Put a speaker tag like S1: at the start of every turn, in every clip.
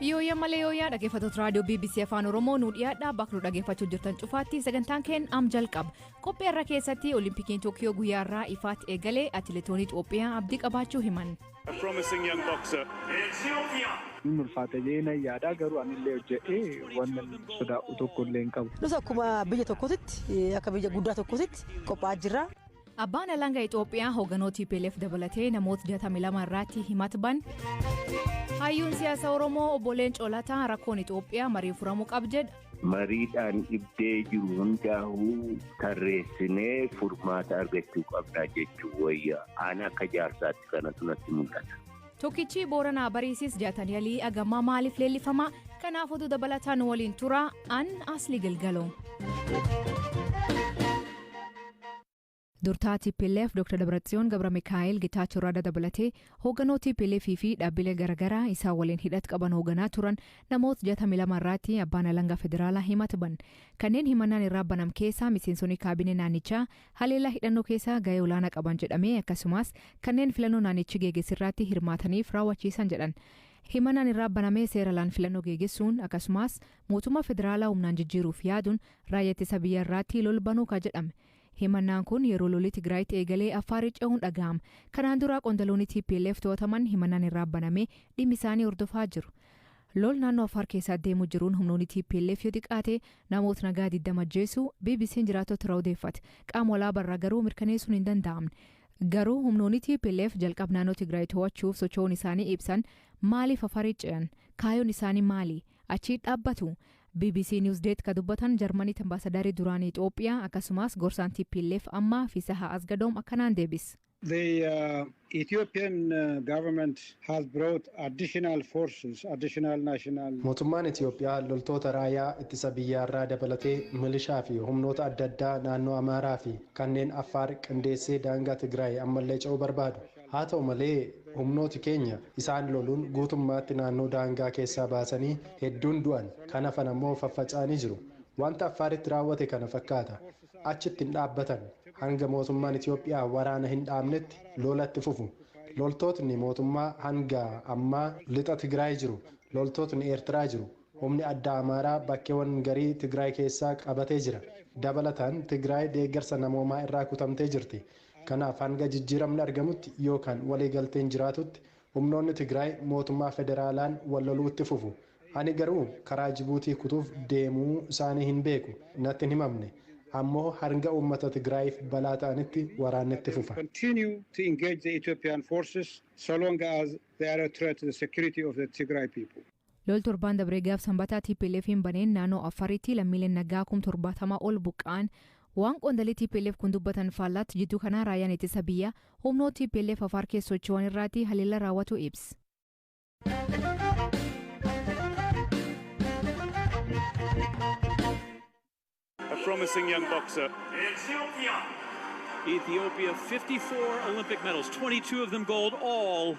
S1: Yooyyaa malee yooyyaa dhaggeeffattoota raadiyoo BBC Afaan Oromoo nu dhiyaadhaa bakka nu dhaggeeffachuu jirtan cufaatti sagantaan keenya am jalqaba. Qophii irra keessatti Olimpikiin Tookiyoo guyyaa irraa ifaatti eegalee atileetonni Itoophiyaa abdii qabaachuu himan.
S2: A promising young boxer.
S3: Inni ulfaata jedhee nan yaada, garuu anillee hojjedhee waan sodaa'u tokko illee hin qabu.
S4: Nus akkuma biyya tokkootitti, akka biyya guddaa tokkootitti qophaa'aa jirra.
S1: Abbaan alangaa Itoophiyaa hoogganoo TPLF dabalatee namoota 62 irratti himata ban. Hayyuun siyaasa Oromoo obbo Leencoo Lataa rakkoon Itoophiyaa marii furamuu qaba jedha.
S5: Mariidhaan dhibdee jiru hundaa'uu tarreessinee furmaata argachuu qabna jechuu wayya. Ani akka jaarsaatti kanatu natti mul'ata.
S1: Tokkichi Booranaa Bariisis Jaatanii Alii Agamaa maaliif leellifama? Kanaaf oduu dabalataan waliin tura. An Asli Galgaloo. Durtaa TPLF Dr. Dabratsiyoon Gabra Mikaa'el Getaachoo Radaa dabalatee hoogganoo TPLF fi dhaabbilee garaagaraa isaan waliin hidhat qaban hoogganaa turan namoota 62 irratti abbaan alangaa federaalaa himata ban. Kanneen himannaan irraa banam keessaa miseensonni kaabinee naannichaa haleellaa hidhannoo keessaa gahee olaanaa qaban jedhamee, akkasumas kanneen filannoo naannichi geggeessirratti hirmaataniif raawwachiisan jedhan. Himannaan irraa banamee seera alaan filannoo geggeessuun, akkasumas mootummaa federaalaa humnaan jijjiiruuf yaaduun raayyaa ittisa biyya irratti lol banuu ka jedhame. Himannaan kun yeroo lolli Tigraayitti eegalee Affaarii ce'uun dhaga'ama. Kanaan dura qondaloonni TPLF to'ataman himannaan irraa banamee dhimmi isaanii hordofaa jiru. Lol naannoo Affaar keessaa deemuu jiruun humnoonni TPLF yoo xiqqaate namoota nagaa 20 ajjeesuu BBC'n jiraattota irraa odeeffate. Qaama walaabarraa garuu mirkaneessuun hin danda'amne. Garuu humnoonni TPLF jalqaba naannoo Tigraay to'achuuf socho'uun isaanii ibsan maaliif Affaarii ce'an? Kaayoon isaanii maali? Achii dhaabbatu? BBC Newsday ka dubbatan Jarmaniitti ambaasadarii duraanii Itoophiyaa, akkasumas gorsaan TPLF ammaa Fisaha Asgadoom akkanaan deebis.
S6: The Ethiopian government has brought additional forces, additional national.
S7: Mootummaan Itoophiyaa loltoota raayyaa ittisa biyyaarraa dabalatee milishaa fi humnoota adda addaa naannoo Amaaraa fi kanneen Affaar qindeessee daangaa Tigraay ammallee ce'uu barbaadu. Haa ta'u malee, humnooti keenya isaan loluun guutummaatti naannoo daangaa keessaa baasanii hedduun du'an, kan hafan ammoo faffaca'anii jiru. Wanta Affaaritti raawwate kana fakkaata. Achitti hin dhaabbatan. Hanga mootummaan Itoophiyaa waraana hin dhaabnetti lolatti fufu. Loltootni mootummaa hanga ammaa lixa Tigraay jiru. Loltootni Eertiraa jiru. Humni addaa Amaaraa bakkeewwan garii Tigraay keessaa qabatee jira. Dabalataan Tigraay deeggarsa namoomaa irraa kutamtee jirti. Kanaaf hanga jijjiiramni argamutti yookaan waliigalteen jiraatutti humnoonni Tigraay mootummaa federaalaan wal loluutti fufu. Ani garuu karaa Jibuutii kutuuf deemuu isaanii hin beeku. Natti hin himamne. Ammoo hanga uummata Tigraayiif balaa ta'anitti waraanni itti fufa.
S6: Continue to engage the Ethiopian forces so long as they are a threat to the security of the Tigray people.
S1: Lol torbaan dabree gaaf sanbataa TPLF'n baneen naannoo Affaaritti lammiileen nagaa 70,000 ol buqqa'an. Waan qondaalii TPLF kun dubbatan faallaatti, jidduu kanaa raayyaan ittisa biyyaa humnoota TPLF Affaar keessa socho'an irratti haleellaa raawwatu ibsa.
S2: A promising young boxer.
S8: Ethiopia, 54 Olympic medals, 22 of them gold, all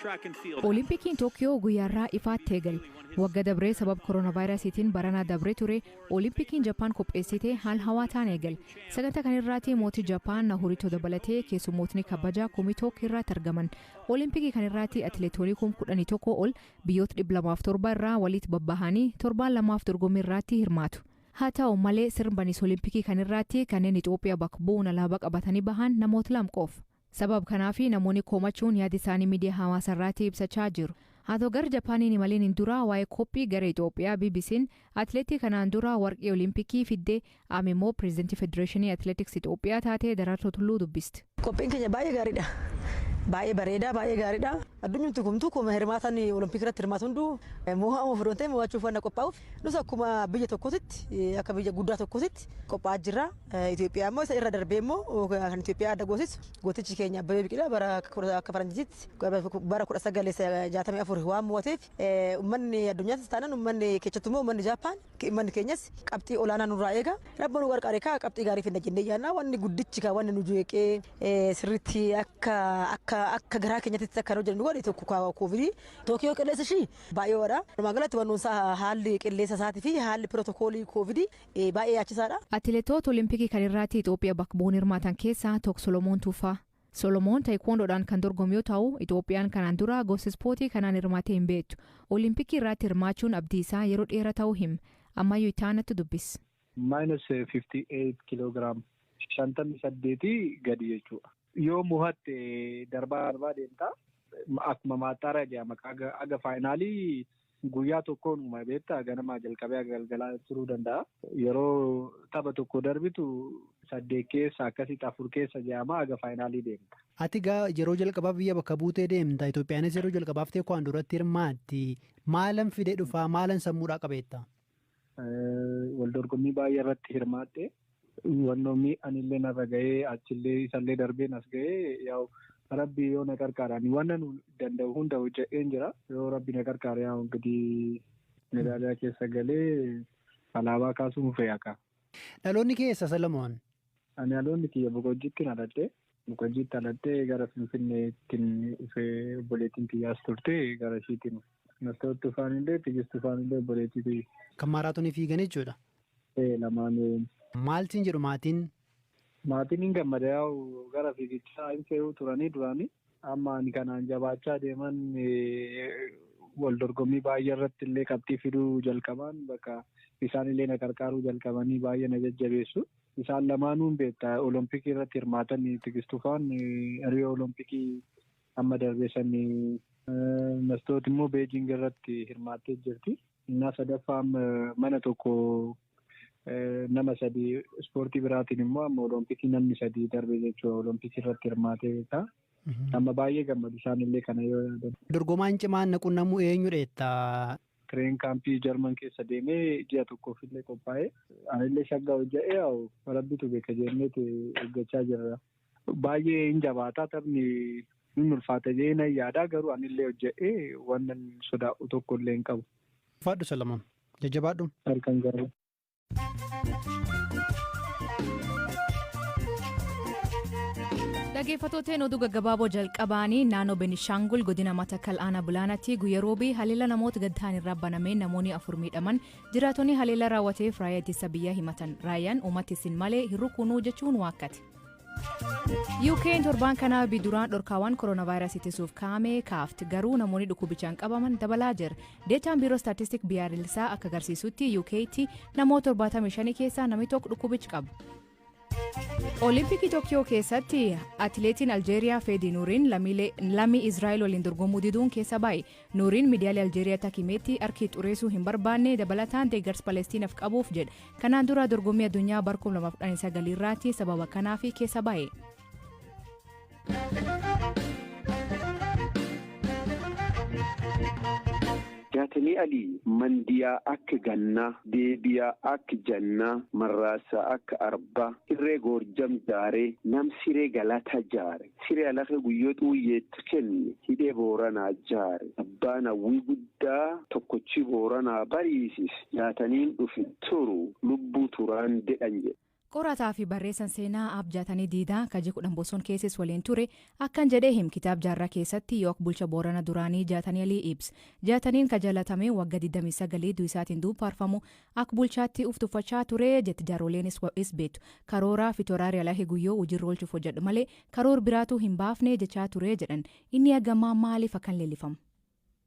S8: track and field.
S1: Olimpikiin Tookiyoo guyyaarraa ifaatti eegale. Wagga dabree sababa kooronaavaayirasiitiin baranaa dabree ture Olimpikiin Jappaan qopheessite haala hawaataan eegale. Sagantaa kanarraatti mootii Jappaan Naruhito dabalatee keessummootni kabajaa 1000 irratti argaman. Olimpikii kanarratti atileetonni 11,000 ol biyyoota 207 irraa walitti babbahanii torbaan lamaaf dorgommii irratti hirmaatu. Haa ta'u malee, sirna baniis Olimpikii kanarratti kanneen Itoophiyaa bakka bu'uun alaabaa qabatanii bahan namoota lama qofa. Sababa kanaaf namoonni komachuun yaada isaanii miidiyaa hawaasaa irratti ibsachaa jiru. Haa ta'u, gara Japaaniin imaliin hin dura waa'ee qophii gara Itoophiyaa BBC'n atileetii kanaan dura warqee Olimpikii fiddee, amma immoo pireezidantii Federeeshinii Atileetiksii Itoophiyaa taatee Daraartuu Tulluu dubbisti.
S4: Qophiin keenya baay'ee gaariidha. Baay'ee bareedaa, baay'ee gaariidha. Addunyumti kumtuu kuma hirmaatan Olompikii irratti hirmaatu hunduu mo'amuuf odoo hin ta'in mo'achuuf waan qophaa'uuf, nus akkuma biyya tokkootitti, akka biyya guddaa tokkootitti qophaa'aa jirra. Itoophiyaa immoo isa irra darbee immoo kan Itoophiyaa adda goosisu gootichi keenya Abbabee Biqilaa bara akka faranjiitti bara 1964 waan mo'ateef, uummanni addunyaattis taanaan uummanni keessattuu immoo uummanni Jaappaan, uummanni keenyas qabxii olaanaa nurraa eega. Rabbi nu gargaare kaa qabxii gaarii finna jennee yaadna. Wanni guddichi kaa wanni nu jeeqee sirriitti akka garaa keenyatti akka hojjennu godhe tokko koovidii. Tookiyoo qilleensa ishii baay'ee ho'aadha. Walumaa galatti wannoon isaa haalli qilleensa isaatii fi haalli pirootokoolii koovidii baay'ee yaachisaadha.
S1: Atileetota Olimpikii kan irratti Itoophiyaa bakka bu'uun hirmaatan keessaa tokko Solomoon Tuufaa. Solomoon taayikwoondoodhaan kan dorgomu yoo ta'u, Itoophiyaan kanaan dura gosa ispoortii kanaan hirmaatee hin beektu. Olimpikii irratti hirmaachuun abdii isaa yeroo dheeraa ta'uu hima. Ammayyuu itti dubbis.
S3: Minus 58 kiloogiraam 58 gadi jechuudha. Yoo mo'atte darbaa darbaa deemtaa akkuma maaxxaaraa jedhama aga faayinaalii guyyaa tokkoon uuma beektaa ganamaa jalqabee aga galgalaa turuu danda'a. Yeroo tapha tokko darbitu 8 keessa akkasitti 4 keessa jedhama aga faayinaalii deemta.
S9: Ati egaa yeroo jalqabaaf biyya bakka buutee deemta. Itoophiyaanis yeroo jalqabaaf teekwaandoo irratti hirmaatti. Maalan fidee dhufaa? Maalan sammuudhaa qabeetta?
S3: Wal dorgommii baay'ee irratti hirmaatte. Wannoomni anillee narra ga'ee achillee isallee darbeen as ga'ee yaa'u rabbi yoo na qarqaaraan waan nu danda'u hunda hojjedheen jira. Yoo rabbi na qarqaare yaa'u gadi meedaaliyaa keessa galee alaabaa kaasuun fe'aka.
S9: Dhaloonni keessa Solomoon?
S3: Ani dhaloonni kiyya Boqojjiitti dhaladhe. Boqojjiitti dhaladhee gara Finfinneettiin dhufee obboleettiin kiyyaas turte gara ishiitiin. Nastoota tufaanillee Tigist tufaanillee obboleettii kiyya.
S9: Kan maaraatoonii fiigan jechuudha?
S3: Lamaan.
S9: Maaltiin jedhu maatiin?
S3: Maatiin hin gammada yaa'u gara fiigichaa hin fe'uu turanii duraanii. Amma ani kanaan jabaachaa deeman wal dorgommii baay'ee irratti illee qabxii fiduu jalqaban bakka isaan illee na qarqaaruu jalqabanii baay'ee na jajjabeessu. Isaan lamaanuun beektaa olompikii irratti hirmaatan Tigist Tufaan Riyoo olompikii amma darbeessan Nastoot immoo Beejing irratti hirmaattee jirti. Innaa sadaffaan mana tokko nama sadii ispoortii biraatiin immoo amma olompikii namni sadii darbe jechuudha olompikii irratti hirmaatee beekaa. Amma baay'ee gammadu isaan illee kana yoo yaadan.
S9: Dorgomaan cimaan na qunnamuu eenyu dheetta?
S3: Tireen kaampii Jarman keessa deemee ji'a tokkoof illee qophaa'ee anillee shaggaa hojja'ee yaa'u rabbitu beeka jenneeti eeggachaa jirra. Baay'ee hin jabaataa taphni hin ulfaata jee nan yaada garuu anillee hojja'ee waan sodaa'u tokko illee hin qabu.
S9: Ulfaadhu Solomoon. Jajjabaadhu.
S3: Harkaan garuu.
S1: Dhaggeeffattooteen oduu gaggabaaboo jalqabaanii naannoo Benishaangul godina Matakal aanaa Bulaanaatti guyyaa roobii haleela namoota gadaan irraa banameen namoonni 4 miidhaman jiraatonni haleela raawwateef raayyaa ittisa biyyaa himatan. Raayyaan uummata isin malee hin rukunuu jechuun waakkate. UK'n torbaan kana biduraan dhorkaawwan kooronaavaayirasii ittisuuf kaa'ame kaafti garuu namoonni dhukkubichaan qabaman dabalaa jira. Deetaan biiroo staatistik biyyaalessaa akka agarsiisutti UK'tti namoota 75 keessaa namni tokko dhukkubicha qaba. Olimpikii Tookkiyoo keessatti atileetiin Aljeeriyaa Feedi Nuuriin lammii Israa'el waliin dorgomuu diduun keessa bahe. Nuuriin miidiyaalee Aljeeriyaa takimeetti harki xureessuu hin barbaanne dabalataan deeggarsa Palestiinaaf qabuuf jedha. Kanaan dura dorgommii addunyaa bara 2019 irratti sababa kanaaf keessa bahe.
S10: Jaatanii Alii mandiyaa akka gannaa, deebiyaa akka jannaa, marraasaa akka arbaa, irree goorjam jaaree, nam siree galata jaare, siree alaqee guyyoo xuuyyeetti kenne, hidhee booranaa jaare, abbaan hawwii guddaa tokkochi booranaa bariisis, jaataniin dhufi turu, lubbuu turaan dedhan jedhe.
S1: Qorataa fi barreessan seenaa Abjaatanii Diidaa kaji 10 boson keessis waliin ture akkan jedhee him kitaab jaarraa keessatti yook bulcha Boorana duraanii Jaatanii Alii ibs. Jaataniin ka jaalatamee waggaa 29 du'isaatiin duupaarfamu akka bulchaatti uf tuffachaa ture jetti jaaroleenis is beektu. Karooraa fi toraarii alahee guyyoo hojiirra oolchuuf hojjedhu malee karoor biraatu hin baafne jechaa ture jedhan. Inni hagamaa maaliif akkan leellifamu?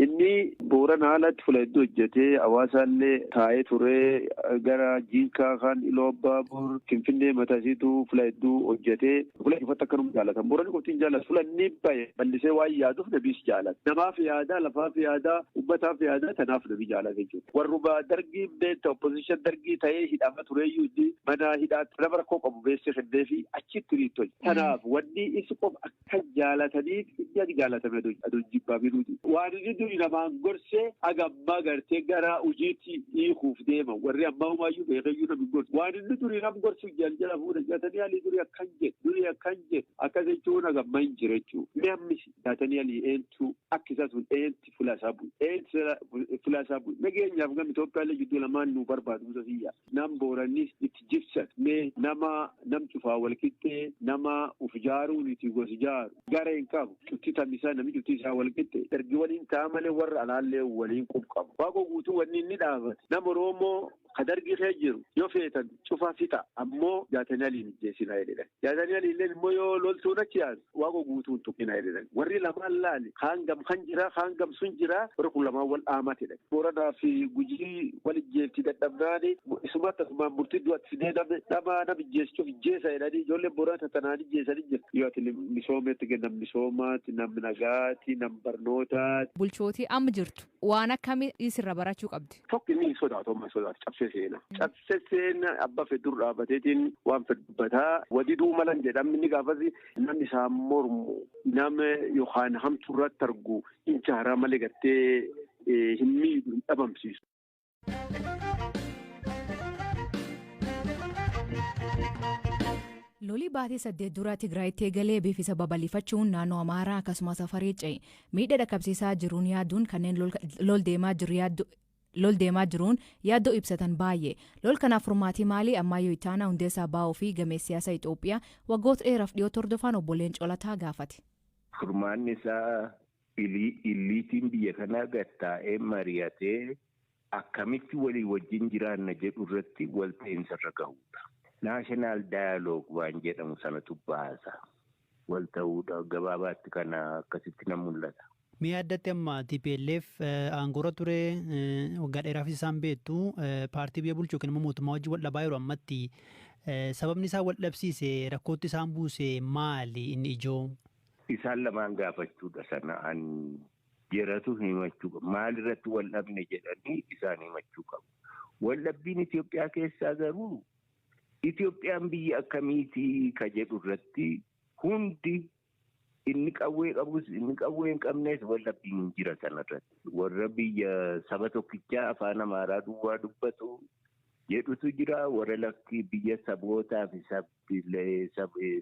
S10: Inni Boorana haalatti fuula hedduu hojjetee hawaasaallee taa'ee turee gara Jiinkaa kan Iloo Abbaabur Finfinnee mataasiitu fuula hedduu hojjetee fuula ifatti akkanuma jaalatan. Booranni qofti hin jaallatu. Fuula inni bahe bal'isee waan yaaduuf nabiis jaalata. Namaaf yaadaa, lafaaf yaadaa, uummataaf yaadaa tanaaf nabi jaalata jechuudha. Warrumaa dargii beekta opposition dargii ta'ee hidhama tureeyyuu inni mana hidhaatti nama rakkoo qabu beessee kennee fi achitti riittoli. Kanaaf wanni isa qofa akka jaalataniif inni akka jaalatame aduun jibbaa biluuti. Waan inni duri namaan gorsee aga ammaa gartee gara hojiitti hiikuuf deema. Warri ammaa homaayyuu beekayyuu namni gorsu. Waan inni durii nam gorsu jala fuudha. Jaatanii Alii durii akkan jedhe. Durii akkan jedhe. Akkas jechuun aga ammaa hin jira jechuudha. Namni Jaatanii Alii eentu akka isaa sun eenti fuula isaa bu'e. Eenti fuula isaa bu'e. Nageenyaaf gama Itoophiyaallee jidduu lamaan nu barbaadu musa siyya. Nam Boorannis itti jibsan. Mee nama nam cufaa wal qixxee nama uf jaaruun itti gosi jaaru. Gara hin qabu. Cufti tamisaa namni cufti isaa wal qixxee. Dargii waliin taa'ama. malee warra alaallee waliin qub qabu. Waaqoo Guutuu wanni inni dhaabate nama Oromoo ka Dargii kee jiru yoo feetan cufaa fixa, ammoo Jaatanii Aliin ijjeessinaa jedhan. Jaatanii Aliilleen immoo yoo loltuun achi yaadu Waaqoo Guutuun tuqinaa jedhan. Warri lamaan laali kaan gam kan jira, kaan gam sun jira, warri kun lamaan wal dhaamatedha. Booranaa fi Gujii wal ijjeefti dadhabnaani isumatti asumaan murtii du'atti fidee nama nama ijjeessuuf ijjeessa jedhanii ijoolleen Booranaa tatanaan ijjeessanii jira. Yoo ati misoometti kennan misoomaati, nam nagaati, nam barnootaati.
S1: Bulchootii amma jirtu waan akkamii isirra barachuu qabdi?
S10: Tokko inni hin sodaatu, amma hin sodaatu, cabsee seena. Cabsee seena, abbaa fedhu dhaabbateetiin waan fedhu dubbataa. Wadiduu malan jedhamni inni gaafas namni isaan mormu nama yookaan hamtuu irratti argu injaaraa malee gartee hin miidhu, hin dhabamsiisu.
S1: Lolii baatii 8 dura Tigraayitti eegalee biifisa babal'ifachuun naannoo Amaaraa akkasumas Afarii ce'e. Miidhaa dhaqqabsiisaa jiruun yaaduun kanneen lol deemaa jiru lol deemaa jiruun yaaddoo ibsatan baay'ee. Lol kanaaf furmaatii maalii? Ammayyuu Ittaanaa Hundeessaa Baa'oo fi gameessa siyaasa Itoophiyaa waggoota dheeraaf dhiyootti hordofaan obbo Leencoo Lataa gaafate.
S5: Furmaanni isaa illiitiin biyya kanaa gad taa'ee mari'atee akkamitti walii wajjin jiraanna jedhu irratti walta'iinsa irra gahudha. National dialogue waan jedhamu sanatu baasa. Wal ta'uudha gabaabaatti kana akkasitti na mul'ata.
S9: Mi'a addatti amma TPLF aangoorra ture waggaa dheeraafis isaan beektu, paartii biyya bulchu yookiin immoo mootummaa wajjin wal dhabaa yeroo ammatti, sababni isaan wal dhabsiise, rakkootti isaan buuse maali inni ijoo?
S5: Isaan lamaan gaafachuudha sana, an jeratu himachuu qabu. Maalirratti wal dhabne jedhanii isaan himachuu qabu. Wal dhabbiin Itoophiyaa keessaa garuu Itoophiyaan biyya akkamiitii ka jedhu irratti hundi, inni qawwee qabus inni qawwee hin qabnes, wal dhabbiin hin jira sanarratti. Warra biyya saba tokkichaa afaan Amaaraa duwwaa dubbatu jedhutu jira. Warra lakkii biyya sabootaa fi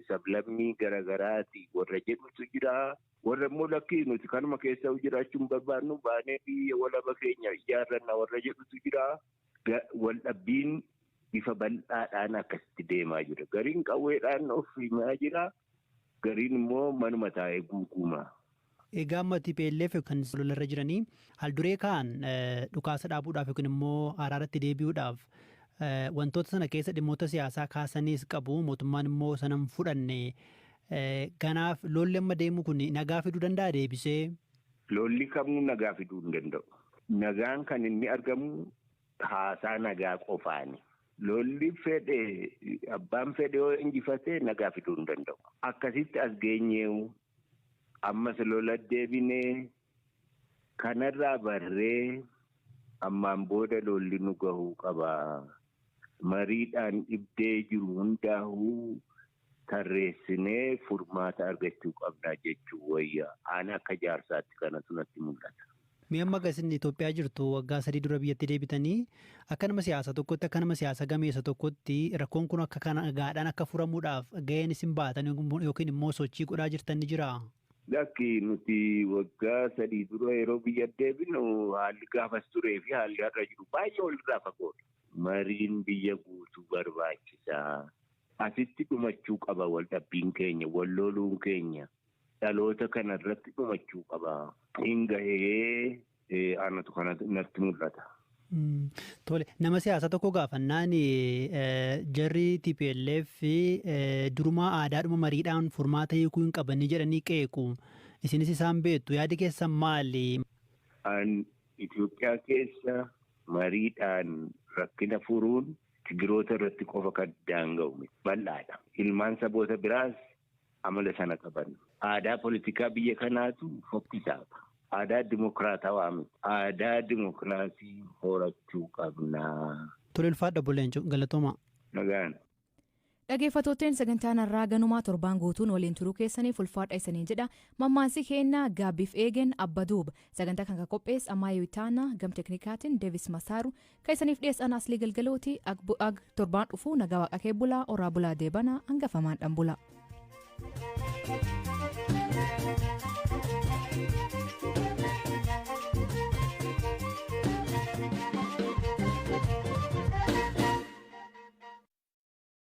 S5: sablammii garaagaraati warra jedhutu jira. Warra immoo lakkii nuti kanuma keessa jiraachuu hin barbaannu, baanee biyya walaba keenya ijaarranna warra jedhutu jira. Waldhabbiin bifa bal'aadhaan akkasitti deemaa jira. Gariin qawweedhaan of himaa jira. Gariin immoo manuma taa'ee guuguuma.
S9: Egaa amma TPLF kan lolarra jiranii haalduree ka'an dhukaasa dhaabuudhaaf yookiin immoo araaratti deebi'uudhaaf wantoota sana keessa dhimmoota siyaasaa kaasaniis qabu, mootummaan immoo sana hin fudhanne. Kanaaf lolli amma deemu kun nagaa fiduu danda'a deebisee?
S5: Lolli kamuu nagaa fiduu hin danda'u. Nagaan kan inni argamu haasaa nagaa qofaani. Lolli fedhe, abbaan fedhe yoo injifatee, nagaa fiduu hin danda'u. Akkasitti as geenyeewu ammas lola deebinee kanarraa barree ammaan booda lolli nu gahuu qaba. Mariidhaan dhibdee jiru hundaa'uu tarreessinee furmaata argachuu qabna jechuu wayya. Ani akka jaarsaatti kanatu natti mul'ata.
S9: Mi'a amma isin Itoophiyaa jirtu, waggaa 3 dura biyyatti deebitanii, akka nama siyaasa tokkotti, akka nama siyaasa gameessa tokkotti, rakkoon kun akka kana gaadhaan akka furamuudhaaf gaheen isin baatan yookiin immoo sochii godhaa jirtan ni jiraa?
S5: Lakki, nuti waggaa 3 dura yeroo biyya deebinu haalli gaafas turee fi haalli har'a jiru baay'ee walirraa fagoodha. Mariin biyya guutuu barbaachisaa. Asitti dhumachuu qaba wal dhabbiin keenya, wal loluun keenya. Dhaloota kana irratti dhumachuu qaba. Hin gahee, anatu kana natti mul'ata.
S9: Tole, nama siyaasaa tokko gaafannaan jarri TPLF durumaa aadaadhuma mariidhaan furmaata hiikuu hin qabanii jedhanii qeequ. Isinis isaan beektu, yaadi keessan maali?
S5: An Itoophiyaa keessa mariidhaan rakkina furuun Tigiroota irratti qofa kan daanga'u bal'aadha. Ilmaan saboota biraas amala sana qaban. Aadaa poolitikaa biyya kanaatu fokkisaadha. Aadaa dimokiraatawaa miti. Aadaa dimokiraasii horachuu qabnaa.
S9: Tole, ulfaadha obbo Leencoo, galatooma.
S5: Nagaan.
S1: Dhaggeeffattootni, sagantaan har'aa ganumaa. Torbaan guutuun waliin turuu keessaniif ulfaadha isanii jedha. Mammaansi keenna gaabbiif eegen abba duuba. Sagantaa kan qopheesse Amaayyoo Itaanaa, gam teknikaatiin Deevis Masaaru, kan isaniif dhiyeessan Aslii Galgalooti. Ag torbaan dhufuu nagaa waaqa kee bulaa, oraa bulaa, deebanaa hangafamaan dhan bula.